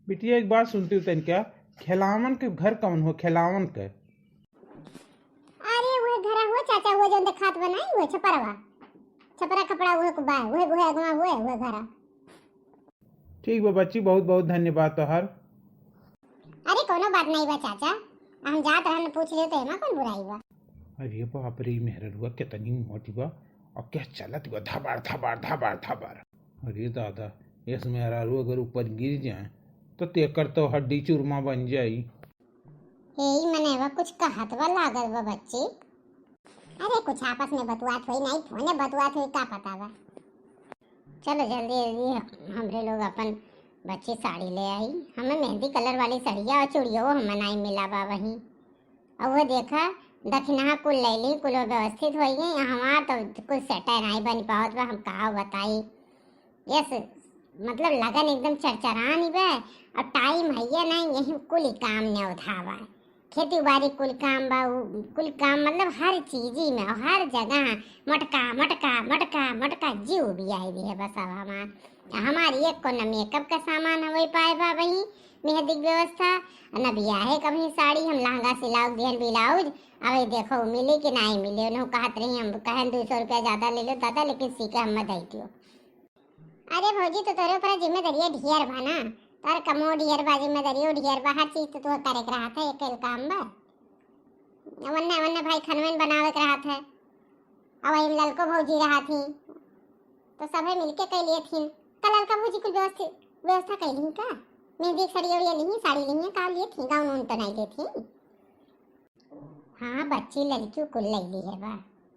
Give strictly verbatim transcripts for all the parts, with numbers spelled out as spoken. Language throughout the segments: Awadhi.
बिटिया, एक बात सुनतिउ तनिका, खेलावन के घर कौन हो, खेलावन के? अरे, उहे घरा हुआ चाचा, हुआ जौन देखात बा नाई, उहे छपरवा। छपरा खपरा उहे को बा, उहे, उहे अगवा हुए, उहे घरा। ठीक बा बच्ची, बहुत बहुत धन्यवाद तोहार। अरे, कोनो बात नहीं बा चाचा, हम जात रहन, पूछ लियो तो एमा कौन बुराई बा? अरे बाप रे, ई मेहररुआ केतनी मोटी बा, और क्या चलत बा, धबार, धबार, धबार, धबार। अरे दादा, इस मेहरारू अगर ऊपर गिर जाए, तो तेकर तो हड्डी चूरमा बन जाई। हे, ई मने बा, कुछ कहत बा, लागत बा बच्ची। अरे, कुछ आपस में बतुआत होई, नहीं फोने बतुआत होई, का पता बा। चलो जल्दी जल्दी हमरे लोग अपन बच्ची साड़ी ले आई। हमें मेहंदी colour वाली सड़िया और चूड़ियो हमें नहीं मिला बा वहीं। और वो देखा, दखिनहा कुल ले ली, कुल व्यवस्थित हो गई, हमार तो कुल सेटे नहीं बन पावत बा, हम का बताई। यस, मतलब लगन एकदम चरचरानी बा, और time है या नहीं, यही कुल ही काम ने उठावा। खेती बाड़ी कुल काम बा, उ, कुल काम मतलब हर चीजी में, हर जगह मोटका, मोटका, मोटका, मोटका, जीव भी आई भी है बस अब हमार। हमार एक को न makeup का सामान हो पाए बा वही, मेहंदी की व्यवस्था, न बियाहे कभी साड़ी, हम लहंगा सिलाऊ दिहन ब्लाउज, अब ये देखो मिली कि नहीं मिली, उन्हों कहत रही, हम कहन दो सौ रुपया ज्यादा ले लो दादा, लेकिन सी के हम दे दियो। अरे भौजी, तो तोरे ऊपर जिम्मेदारिया ढेर बा ना, तोर कमो ढेर बा, जिम्मेदारियो ढेर बा, हर चीज तो तू करे के रहत है, अकेल काम बा। वन्ने, वन्ने भाई खनवन बनावे के रहत है, अब वही ललको भौजी रहत ही, तो सभे मिलके कइ लिए थी। का ललका भौजी कुल व्यवस्थित, व्यवस्था कइ ली का? मेहंदी के सड़िया उड़िया ली, साड़ी ली, का लिए थी? गाउन उन तो नहीं लिए थी। हाँ बच्ची, लड़कियों कुल ले ली है बा,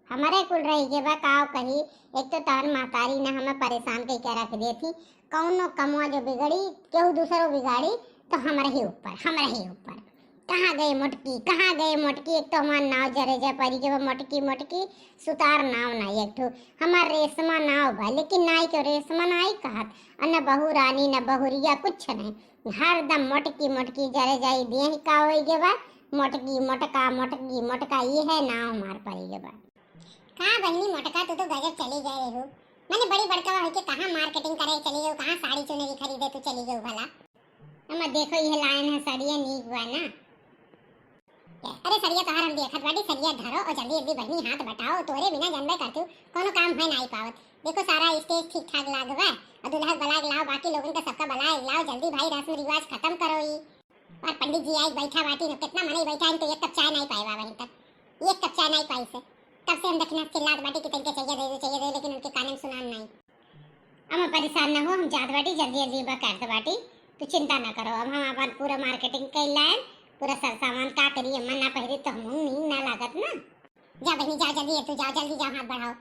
हमारे कुल रही के बा, काव कही। एक तो तार महतारी ने हमें परेशान कइ के रख दे थी, कौनो कमवा जो बिगड़ी, केहू दूसरो बिगाड़ी, तो हमरे ही ऊपर, हमरे ही ऊपर। कहाँ गए मोटकी, कहाँ गए मोटकी? एक तो हमार नाव जरे जा परी के बा, मोटकी, मोटकी, सुतार नाव ना एक ठो, हमार रेशमा नाव बा, लेकिन नाई के रेशमा नाई कहत, और न बहू रानी, न बहुरिया, कुछ नहीं, हरदम मोटकी, मोटकी जरे जाई देह का होई गे बा, मोटकी, मोटका, मोटकी, मोटका, ये है नाव हमार परी गे बा। का बहिनी मोटका, तू तो गजब चली गए रहू। मने बड़ी बड़का होके कहाँ marketing करे चली गई, कहाँ साड़ी चुनरी खरीदे तू चली गई भला? अम्मा देखो, ये लाइन है, सड़िया नीक बा ना। अरे सड़िया तोहार हम देखत बाटी, सड़िया धरो और जल्दी जल्दी बहिनी हाथ बटाओ, तोरे बिना जानबे करतू कोनो काम है नाई पावत। देखो सारा stage ठीक ठाक लाग बा और दुल्हा के बलाग लाओ, बाकी लोगन का सबका बलाग लाओ, जल्दी भाई रस्म रिवाज खत्म करो ई। और पंडित जी आई बैठा बाटी न, कितना मनई बैठा है, तो एक कप चाय नहीं पाए बा वहीं तक, एक कप चाय नहीं पाई से। तब से हम दखिना चिल्लात बाटी कि तनिके चाहिए दे दे, चाहिए दे, लेकिन उनके काने में सुनान नहीं। अम्मा परेशान ना हो, हम जात बाटी, जल्दी जल्दी बा करत बाटी, तू चिंता ना करो। अब हम अपन पूरा marketing कर लाए, पूरा सर सामान का करी, अम्मा ना पहिरी तो हम नीक ना लागत ना। जा बहिनी, जाओ जल्दी, तू जाओ, जल्दी जाओ, हाथ बढ़ाओ।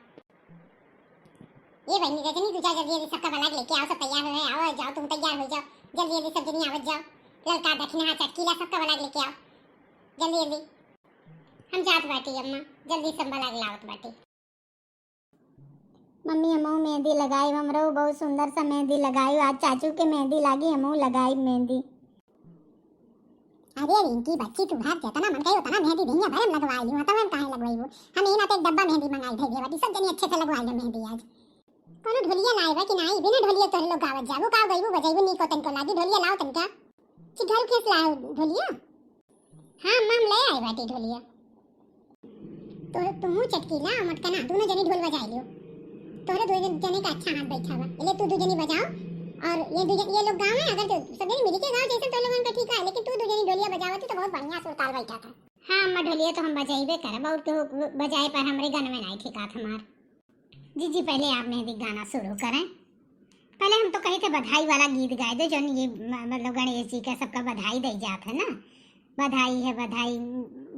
ये बहिनी रजनी, तू जा जल्दी जल्दी, सबका बलाग लेके आओ, सब तैयार हो रहे, आओ जाओ, तुम तैयार हो जाओ, जल्दी जल्दी सब जनी आवत जाओ, ललका दखिना चटकीला सबका बलाग लेके आओ जल्दी जल्दी। हम जात बाटी अम्मा, जल्दी सब बलाग लावत बाटी। मम्मी, हमहू मेहंदी लगाई, हमरो बहुत सुंदर सा मेहंदी लगाई, आज चाचू के मेहंदी लागी, हमहू लगाई मेहंदी। अरे रिंकी बच्ची, तू घर जितना मन कही उतना मेहंदी दुनिया भर में लगवाई ली, तब हम काहे लगवाई वो? हम यही नाते एक डब्बा मेहंदी मंगाई धई देवती, सब जनी अच्छे से लगवाई ले मेहंदी आज। कोनो ढोलिया लाए बा कि नाई? बिना ढोलिया तोहरे लोग गावत जाबू, का गईबू बजाईबू, नीको तनको लागी। ढोलिया लाओ तनका। कि घर खेस लाओ ढोलिया? हाँ अम्मा, हम ले आए बाटी ढोलिया। तो तुहू चटकीला, मटकना, दोनों जनी ढोल बजाए लियो। तोहरे दो जन, जने का अच्छा हाथ बैठा बा। ले तू दो जनी बजाओ और ये दो जन, ये लोग गावे, अगर जो सब जनी मिली के गाओ जैसे तो लोगन का ठीक है, लेकिन तू दो जनी ढोलिया बजावती तो बहुत बढ़िया सुरताल बैठा था। हाँ अम्मा, ढोलिया तो हम बजाइबे करब, और केहू बजाए पर हमरे गन में नहीं ठिकात हमार। जीजी, पहले आप मेहंदी गाना शुरू करें। पहले हम तो कहे थे बधाई वाला गीत गाए दे, जौन ये म-, मतलब गणेश जी का सबका बधाई दे जात है ना, बधाई है बधाई,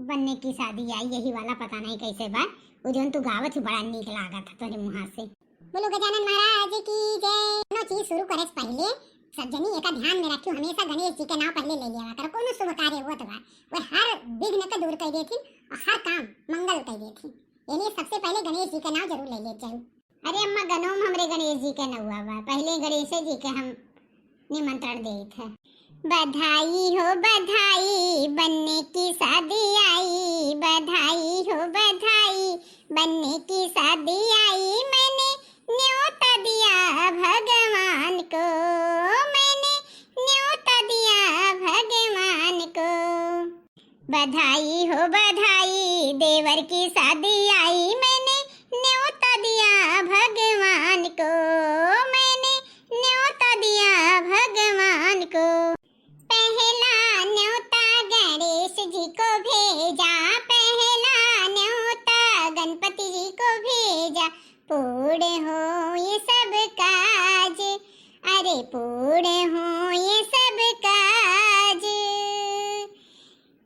बन्ने की शादी आई, यही वाला पता नहीं कैसे बा, वो जौन तू गावत ही बड़ा नीक लागत है तोरे मुँहा से। बोलो गजानन महाराज की जय। कोनो चीज शुरू करे से पहले सब जनी एका ध्यान में रखियो, हमेशा गणेश जी के नाम पहले ले लिया करो। कोनो शुभ कार्य होत बा, वो हर विघ्न के दूर कर देथिन और हर काम मंगल कर देथिन। ये लिए सबसे पहले गणेश जी के नाम जरूर ले ले जाओ। अरे अम्मा, गनों में हमरे गणेश जी के नौआ बा, पहले गणेश जी के हम निमंत्रण देत है। बधाई हो बधाई, बन्ने की शादी आई, बधाई हो बधाई, बन्ने की शादी आई, मैंने न्योता दिया भगवान को, मैंने न्योता दिया। बधाई हो बधाई, देवर की शादी आई, मैंने न्योता दिया भगवान को, मैंने न्योता दिया भगवान को। पहला न्योता गणेश जी को भेजा, पहला न्योता गणपति जी को भेजा, पूर्ण हो ये सब काज, अरे पूर्ण हो ये सब काज।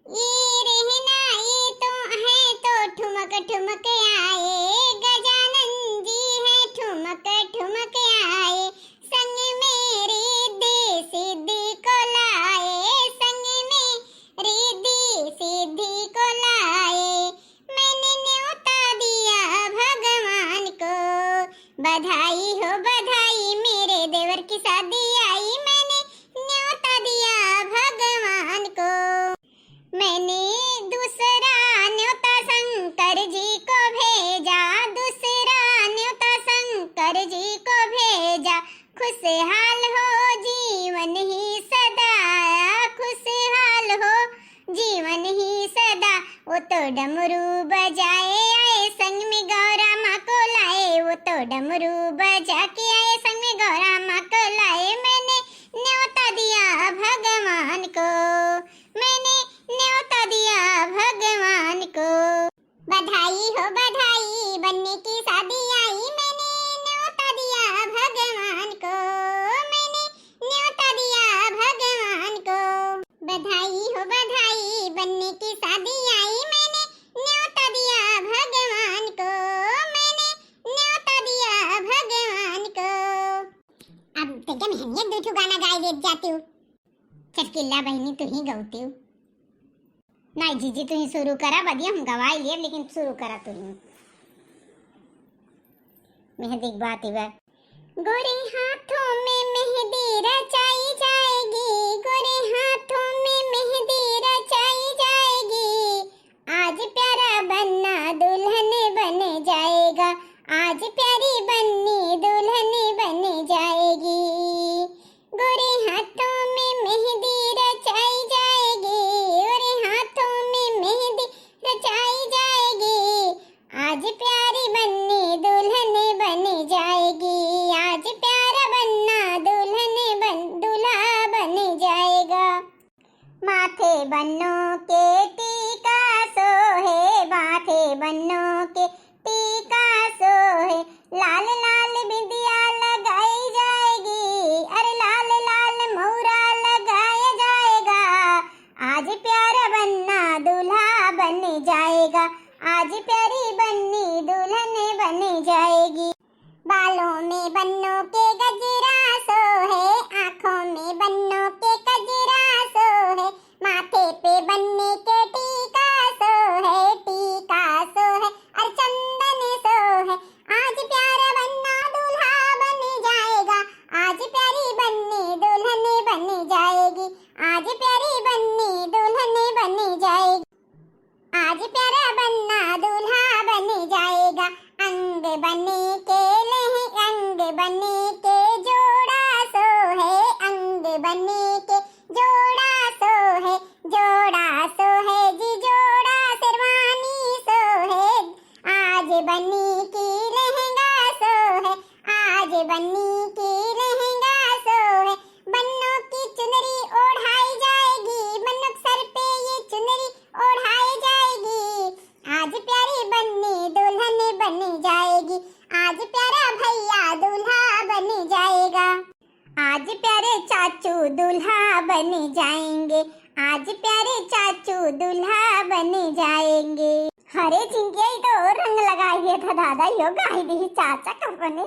ये रहना ये तो है तो ठुमक ठुमक आए, गजानन जी है ठुमक ठुमक आए, संग में रिद्धि सिद्धि को लाए, संग में रिद्धि सिद्धि को लाए। मैंने न्योता दिया भगवान को, बधाई हो बधाई, मेरे देवर की शादी आई, मैंने न्योता दिया भगवान को। मैंने दूसरा न्योता शंकर जी को भेजा, दूसरा न्योता शंकर जी को भेजा, खुशहाल हो जीवन ही सदा, खुशहाल हो जीवन ही सदा। वो तो डमरू बजाए आए, संग में गौरा माँ को लाए, वो तो डमरू बजा के आए, संग में गौरा माँ को लाए। मैंने न्योता दिया भगवान को, मैंने न्योता दिया भगवान को। बधाई हो बधाई, बन्नी की शादी आई, मैंने न्योता दिया भगवान को, मैंने न्योता दिया भगवान को। बधाई हो बधाई, बन्नी की शादी आई, मैंने न्योता दिया भगवान को, मैंने न्योता दिया भगवान को। अब तो क्या मैं एक दो ठो गाना गाए देत जाती हूँ। चटकिल्ला बहिनी, तू ही गौतिउ। नाई जीजी, तू ही शुरू करा, बदिया हम गवाई लेब, लेकिन शुरू करा तू ही। मेहंदी की बात ही बा। गोरे हाथों में मेहंदी रचाई जाएगी, गोरे हाथों में मेहंदी रचाई जाएगी। आज प्यारा बन्ना दुल्हन बन जाएगा, आज प्यारी बन्नी दुल्हन बन जाएगी। गोरे हाथों में मेहंदी रचाई जाएगी, गोरे हाथों में मेहंदी रचाई जाएगी। आज प्यारी बन्नी दुल्हन बन जाएगी, आज प्यारा बन्ना दुल्हन बन, दूल्हा बन जाएगा। माथे बन्नों के टीका सोहे, माथे बन्नों के टीका सोहे, लाल लाल बिंदिया लगाई जाएगी, अरे लाल लाल मौरा लगाया जाएगा। आज प्यारा बन्ना दूल्हा बन जाएगा, आज प्यारी बन्नी दुल्हन बन जाएगी। बालों में बन्नों के गजरा सोहे, आँखों में बन्नों के गजरा सोहे, माथे पे बन्नी के टीका सोहे, टीका सोहे और चंदन सोहे। आज प्यारा बन्ना दूल्हा बन जाएगा, आज प्यारी बन्नी दुल्हन बन जाएगी, आज प्यारी बन्नी दुल्हन बन जाएगी। आज प्यारा बन्ना दूल्हा बन जाएगा। अंग बने के लह-, अंग बने के जोड़ा सोहे, अंग बने के जोड़ा सोहे, जोड़ा सोहे जी जोड़ा शेरवानी सोहे। आज बनी की लहंगा सोहे, आज बनी की लहंगा सोहे। बन्नों की चुनरी ओढ़ाई जाएगी, बन्नों के सर पे ये चुनरी ओढ़ाई जाएगी। आज प्यारी बन्नी दुल्हन बन जाएगी, आज प्यारा भैया दूल्हा बन जाएगा। आज प्यारे चाचू दूल्हा बन जाएंगे, आज प्यारे चाचू दूल्हा बन जाएंगे। अरे जिंकिया, ई तो और रंग लगाई देत ह दादा, यो गाई दी चाचा कपने।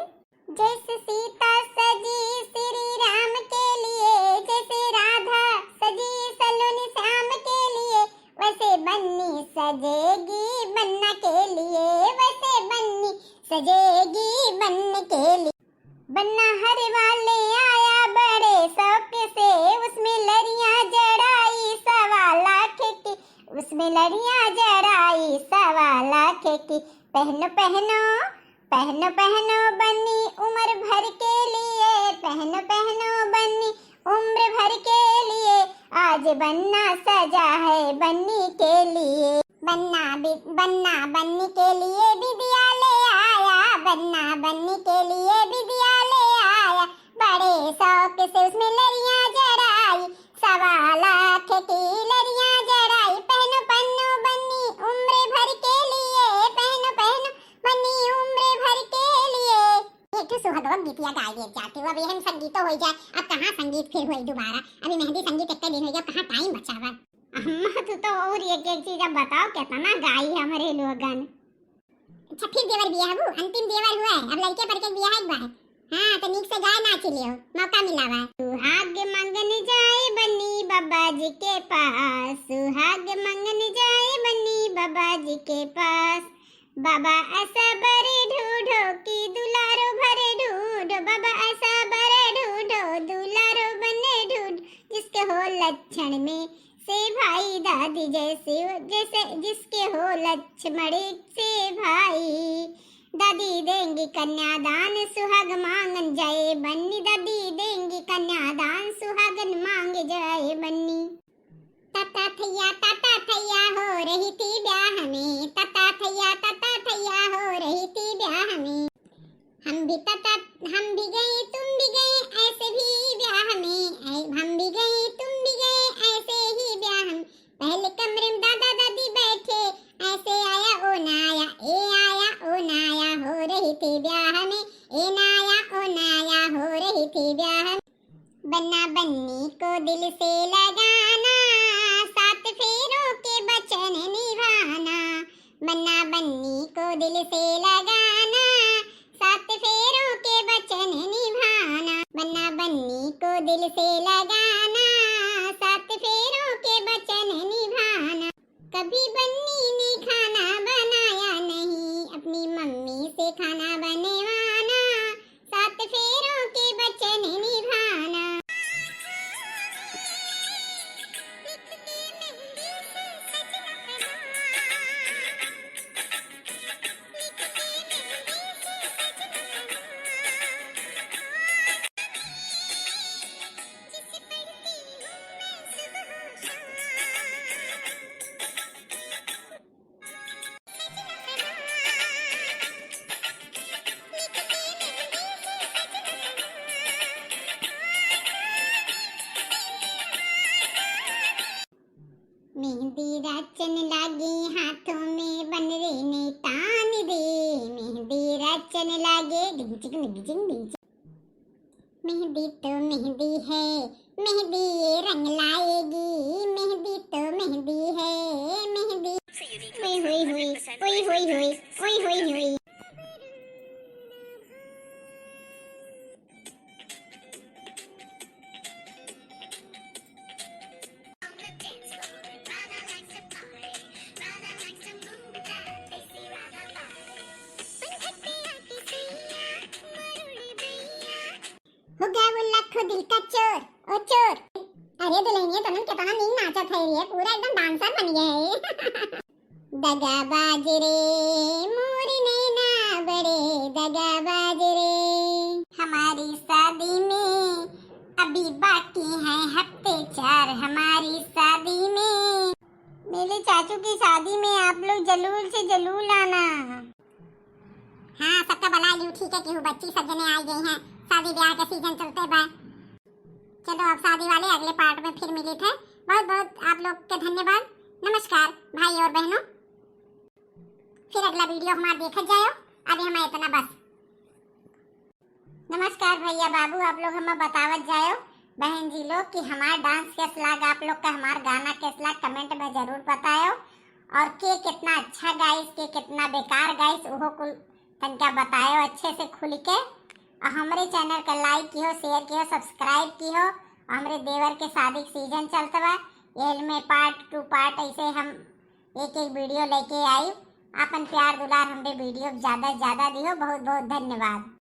जैसे सीता सजी श्री राम के लिए, जैसे राधा सजी सलोनी श्याम के लिए, वैसे बन्नी सजेगी बन्ना के लिए, वैसे बन्नी सजेगी बन्ना के लिए। बन्ना हरवा ले आया बड़े शौक से, उसमें लड़ियां जड़ाई सवा लाख की, उसमें लड़ियां जड़ाई सवा लाख की। पहनो पहनो, पहनो पहनो बन्नी उम्र भर के लिए, पहनो पहनो बन्नी उम्र भर के लिए। आज जे बन्ना सजा है बन्नी के लिए, बन्ना बि-, बन्ना बन्नी के लिए बिदिया ले आया, बन्ना बन्नी के लिए बिदिया ले आया। बड़े शौक से उसमें लरियां जड़ाई, सवा लाख की लरियां जड़ाई। पहनो पन्नू बन्नी उम्र भर के लिए, पहनो पन्नू बन्नी उम्र भर के लिए। एक ठो सुहागवा गीतिया गाय लेत जाती हूँ। अब एहन संगीतो होइ जाए, अब कहाँ संगीत फिर होई दोबारा? अभी मेहंदी संगीत एक दिन होइ गया, अब कहाँ टाइम बचा बा? अम्मा, तू तो और एक एक चीज अब बताओ, कितना गाई हमरे लोगन। अच्छा, फिर देवर बियाह हबू, अंतिम देवर हुआ है, अब लड़के पर के बियाह एक बार। हाँ, तो नीक से गाय नाच लियो, मौका मिला बा। सुहाग मंगन जाए बनी बाबा जी के पास, सुहाग मंगन जाए बनी बाबा जी के पास। बाबा ऐसा बर ढूंढो कि दुलारो भर ढूंढो, बाबा ऐसा बर ढूंढो, दुलारो बने ढूंढो, जिसके हो लक्षण में से भाई दादी जैसे, जैसे जिसके हो लक्ष्मण से भाई। दादी देंगी कन्यादान, सुहाग मांगन जाए बन्नी, दादी देंगी कन्यादान, सुहागन मांग जाए बन्नी। ताता थैया, ताता थैया हो रही थी ब्याह में, ताता थैया, ताता थैया हो रही थी ब्याह में। हम भी ताता, हम भी गए, तुम भी गए, ऐसे भी ब्याह में, ऐ-, हम भी गए, तुम भी गए, ऐसे ही ब्याह में। पहले कमरे में दादा दादी बैठे, ऐसे आया ओ नाया, ए आया ओ नाया, हो रही थी ब्याह में, ए नाया ओ नाया, हो रही थी ब्याह में। बन्ना बन्नी को दिल से लगाना, सात फेरों के वचन निभाना। बन्ना बन्नी को दिल से लगाना, सात फेरों के वचन निभाना। बन्ना बन्नी को दिल से लगाना, सात फेरों के वचन निभाना। कभी बन्नी ने खाना बनाया नहीं, अपनी मम्मी से खाना बनवाना, सात फेरों के वचन निभाना। मेहंदी रचन लागे हाथों में, बनरे ने तान दे। मेहंदी रचन लागे, डिंग चिंग, डिंग चिंग, डिंग चिंग। मेहंदी तो मेहंदी है, मेहंदी ये रंग लाएगी। मेहंदी तो मेहंदी है, मेहंदी। हुई, हुई, हुई, हुई, हुई, हुई, हुई, हुई, हुई। हो गया वो लाखों दिल का चोर, ओ चोर। अरे दुल्हनिया, तनन केतना नीक नाचत है रे, पूरा एकदम डांसर बन गया है। दगाबाज रे, मोर नैना बड़े दगाबाज रे। हमारी शादी में अभी बाकी हैं हफ्ते चार, हमारी शादी में। मेरे चाचू की शादी में आप लोग जलूल से जलूल आना। हाँ, सबका बुला लियो, ठीक है, केहू बच्ची सब जने आ गई हैं, शादी ब्याह का सीजन चलते बा। चलो, अब शादी वाले अगले पार्ट में फिर मिलित है। बहुत बहुत आप लोग के धन्यवाद। नमस्कार भाई और बहनों, फिर अगला वीडियो हमार देखत जायो। अभी हमें इतना बस। नमस्कार भैया बाबू, आप लोग हमें बतावत जायो बहन जी लोग कि हमार डांस कैस लाग, आप लोग का हमार गाना कैस लाग, कमेंट में जरूर बतायो। और के कितना अच्छा गाइस, के कितना बेकार गाइस, उहो कुल तनका बतायो अच्छे से खुल के। और हमरे चैनल का लाइक किहो, शेयर किहो, सब्सक्राइब किहो। और हमरे देवर के शादी के सीजन चलत बा, ये में पार्ट टू पार्ट ऐसे हम एक एक वीडियो लेके आई। आपन प्यार दुलार हमरे वीडियो पे ज्यादा से ज्यादा दिहो। बहुत बहुत धन्यवाद।